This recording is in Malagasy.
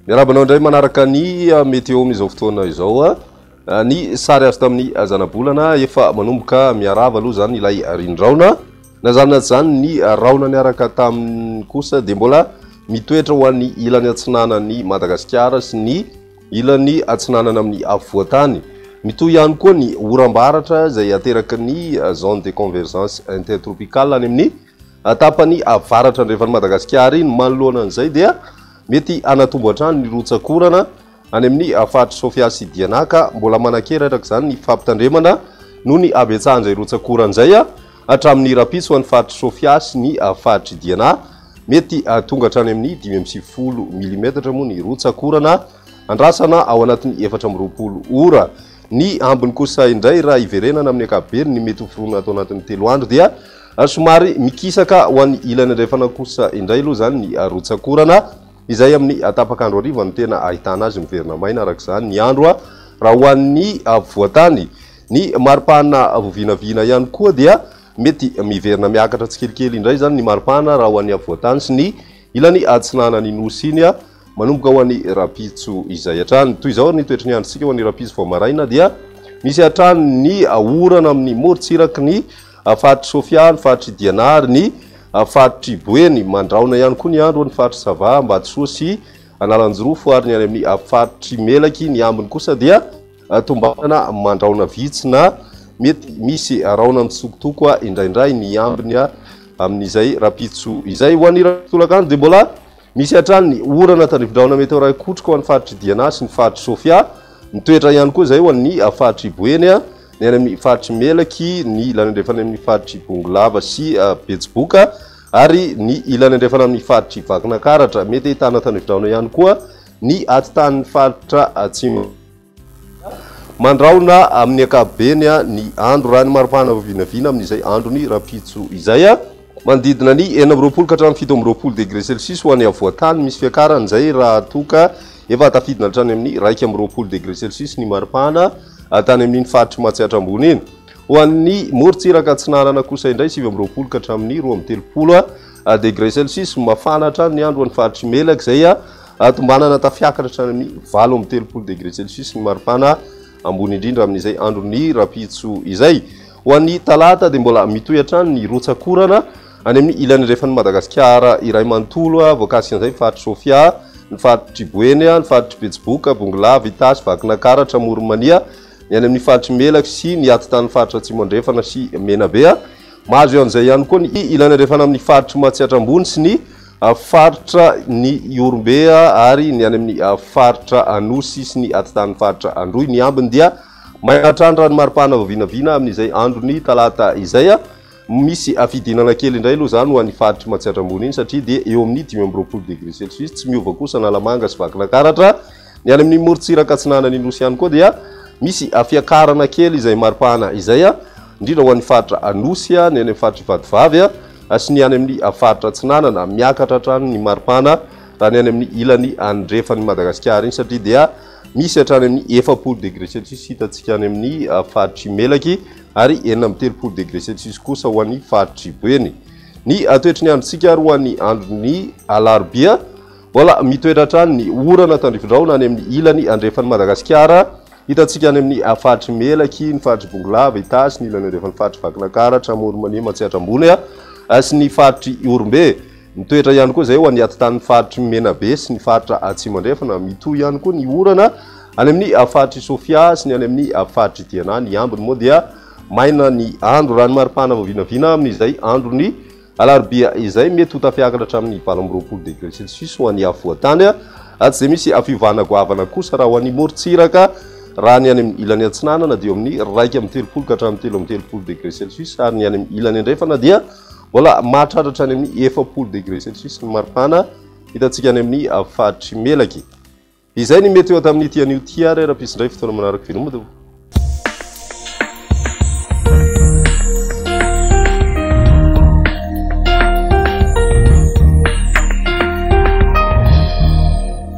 Miarahaba anao indray manaraka ny météo amin'izao fotoana izao. Ny sary azo tamin'ny zanabolana efa manomboka miarahaba aloha izany ilay rindraona. Na izany na tsy izany ny rahona niaraka taminy kosa dia mbola mitoetra ho an'ny ilany atsinanan'i Madagasikara sy ny ilany atsinanana amin'ny afovoan-tany. Mitohy ihany koa ny oram-baratra izay ateraky ny zone de convergence intertropicale any amin'ny tapany avaratra andrefan'i Madagasikara iny. Manoloana an'izay dia mety hanatombo hatrany ny rotsak'orana any amin'ny faritr'i Sofia sy Diana ka mbola manan-kery araka izany ny fampitandremana noho ny habetsahan'izay rotsak'orana izay hatramin'ny rahampitso ho an'ny faritr'i Sofia sy ny faritr'i Diana. Mety tonga hatrany amin'ny 95 milimetatra moa ny rotsak'orana andrasana ao anatin'ny 24 ora. Ny ambiny kosa indray raha hiverenana amin'ny ankapobeny ny mety ho fironana ato anatin'ny 3 andro dia somary mikisaka ho an'ny ilany andrefana kosa indray aloha izany ny rotsak'orana izay amin'ny tapak'andro hariva no tena ahitana azy miverina maina araka izany ny andro raha ho an'ny afovoan-tany. Ny maripana vovinavina ihany koa dia mety miverina miakatra tsikelikely indray izany ny maripana raha ho an'ny afovoan-tany sy ny ilany atsinanan'ny Nosy iny manomboka ho an'ny rahampitso izay hatrany. Toy izao ary ny toetry ny androntsika ho an'ny rahampitso vao maraina dia misy hatrany ny orana amin'ny morontsiraky ny faritr'i Sofia, ny faritr'i Diana ary ny faritr'i Boeny. Mandrahona ihany koa ny andro ny faritr'i Sava, Ambatosoa sy Analanjirofo ary ny any amin'ny faritr'i Melaky. Ny ambiny kosa dia tombanana mandrahona vitsy na mety misy rahona mitsokotoko indraindray ny ambiny amin'izay rahampitso izay. Ho an'ny tolakandro dia mbola misy hatrany ny orana tandrifindrahona mety ho iray kotroka ho an'ny faritr'i Diana sy ny faritr'i Sofia. Mitoetra ihany koa izay ho an'ny faritr'i Boeny, ny any amin'ny faritr'i Melaky, ny ilany andrefana amin'ny faritr'i Bongolava sy Betsiboka ary ny ilany andrefana amin'ny faritr'i Vakinankaratra. Mety ahitana tandrifindrahona ihany koa ny atitanin'ny faritra Atsimo. Mandrahona amin'ny ankapobeny ny andro raha ny maripana vinavina amin'izay andron'ny rahampitso izay. Manodidina ny 26 ka hatramin'ny 27 degré celsius ho an'ny afovoan-tany. Misy fiakarana izay raha toa ka efa tafidina hatrany amin'ny 21 degré celsius ny maripana tany amin'iny faritr'i Matsiatra Ambony iny. Ho an'ny morontsiraka atsinanana kosa indray 29 ka hatramin'ny 32 degré celsius. Mafana hatrany ny andro ho an'ny faritr'i Melaky izay tombanana tafiakatra hatrany amin'ny 38 degré celsius ny maripana ambony indrindra amin'izay andron'ny rahampitso izay. Ho an'ny talata dia mbola mitohy hatrany ny rotsak'orana any amin'ny ilany andrefan'i Madagasikara iray manontolo, voakasika an'izay ny faritr'i Sofia, ny faritr'i Boeny, ny faritr'i Betsiboka, Bongolava, Itasy, Vakinankaratra, Amoron'i Mania, ny any amin'ny faritr'i Melaky sy ny atitan'ny faritra Atsimo Andrefana sy Menabe. Mahazo an'izay ihany koa ny ilany andrefana amin'ny faritr'i Matsiatra Ambony sy ny faritra ny Ihorombe ary ny any amin'ny faritra Anosy sy ny atitan'ny faritra Androy. Ny ambiny dia maina hatrany raha ny maripana vao vinavina amin'izay andron'ny talata izay. Misy fidinana kely indray aloha izany ho an'ny faritr'i Matsiatra Ambony iny satria dia eo amin'ny 25 degré celsius. Tsy miova kosa Analamanga sy Vakinankaratra. Ny any amin'ny morontsiraka atsinanan'ny Nosy ihany koa dia misy fiakarana kely izay maripana izay, indrindra ho an'ny faritra Anosy, ny any amin'ny faritr'i Vatovavy sy ny any amin'ny faritra Atsinanana. Miakatra hatrany ny maripana raha ny any amin'ny ilany andrefan'i Madagasikara iny satria dia misy hatrany amin'ny 40 degré celsius hitantsika any amin'ny faritr'i Melaky ary 36 degré celsius kosa ho an'ny faritr'i Boeny. Ny toetry ny androntsika ary ho an'ny andron'ny alarobia, mbola mitoetra hatrany ny orana tandrifindrahona any amin'ny ilany andrefan'i Madagasikara. Hitantsika any amin'ny faritr'i Melaky, ny faritr'i Bongolava, Itasy, ny ilany andrefan'ny faritr'i Vakinankaratra, Amoron'i Mania, Matsiatra Ambony sy ny faritr'i Ihorombe. Mitoetra ihany koa izay ho an'ny atitan'ny faritr'i Menabe sy ny faritra Atsimo Andrefana. Mitohy ihany koa ny orana any amin'ny faritr'i Sofia sy ny any amin'ny faritr'i Diana. Ny ambiny moa dia maina ny andro raha ny maripana vao vinavina amin'izay andron'ny alarobia izay. Mety ho tafiakatra hatramin'ny 28 degré celsius ho an'ny afovoan-tany. Tsy dia misy fiovana goavana kosa raha ho an'ny morontsiraka. Raha ny any amin'ny ilany atsinanana dia eo amin'ny 31 ka hatramin'ny 33 degré celsius ary ny any amin'ny ilany andrefana dia mbola mahatratra hatrany amin'ny 40 degré celsius ny maripana hitantsika any amin'ny faritr'i Melaky. Izay ny mety ho tamin'ity anio ity ary rahampitso indray fotoana manaraka. Veloma daholo.